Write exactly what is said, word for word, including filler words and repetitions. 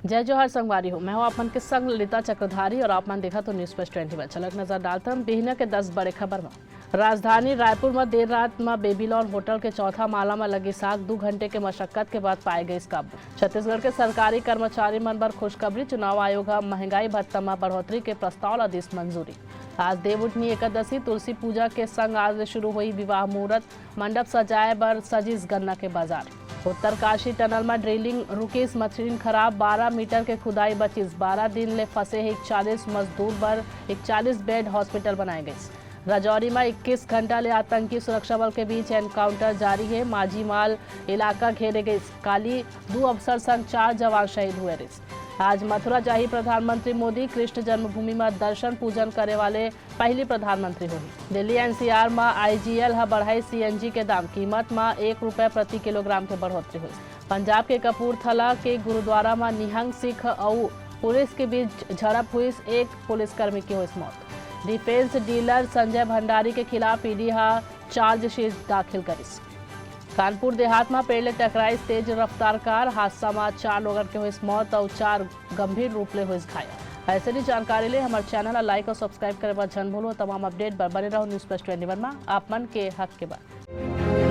जय जोहार संगवारी हो, मैं हूं आप मन के संग ललिता चक्रधारी और आप मन देखत हो News Flash ट्वेंटी वन। चलक नजर डालथन बिहनिया के दस बड़े खबर म। राजधानी रायपुर म देर रात म बेबीलोन होटल के चौथा माला म लगिस आग। दू घंटे के मशक्कत के बाद पाए गइस काबू। छत्तीसगढ़ के सरकारी कर्मचारी मन बर खुशखबरी, चुनाव आयोग ह महंगाई भत्ता म बढ़ोतरी के प्रस्ताव ल दिस मंजूरी। आज देवउठनी एकादशी, तुलसी पूजा के संग आज ले शुरू होही विवाह मुहूर्त। मंडप सजाए बर सजिस गन्ना के बाजार। उत्तरकाशी टनल म ड्रिलिंग, रुकिस मशीन खराब, बारह मीटर के खुदाई बचिस। बारह दिन ले फंसे हे इकतालीस मजदूर बर इकतालीस बेड हॉस्पिटल बनाए गइस। राजौरी म इक्कीस घंटा ले आतंकी सुरक्षा बल के बीच एनकाउंटर जारी हे। माझीमाल इलाका घेरे गइस। काली दू अफसर संग चार जवान शहीद हुए रिस। आज मथुरा जाही प्रधानमंत्री मोदी। कृष्ण जन्मभूमि म दर्शन पूजन करे वाले पहली प्रधानमंत्री होही। दिल्ली एनसीआर म आईजीएल ह बढ़ाई सीएनजी के दाम, कीमत म एक रुपया प्रति किलोग्राम के बढ़ोतरी होइस। पंजाब के कपूरथला के गुरुद्वारा म निहंग सिख अउ पुलिस के बीच झड़प हुइस, एक पुलिसकर्मी के होइस मौत। डिफेंस डीलर संजय भंडारी के खिलाफ ईडी ह चार्जशीट दाखिल करिस। कानपुर देहात म पेड़ ले टकराइस तेज रफ्तार कार, हादसा म चार लोगन के होइस मौत अउ चार गंभीर रूप ले होइस घायल। अइसने जानकारी ले हमर चैनल ला लाइक अउ सब्सक्राइब करे बर झन भूलो। तमाम अपडेट बर बने रहो न्यूज प्लस ट्वेंटी वन म, आप मन के हक के बर।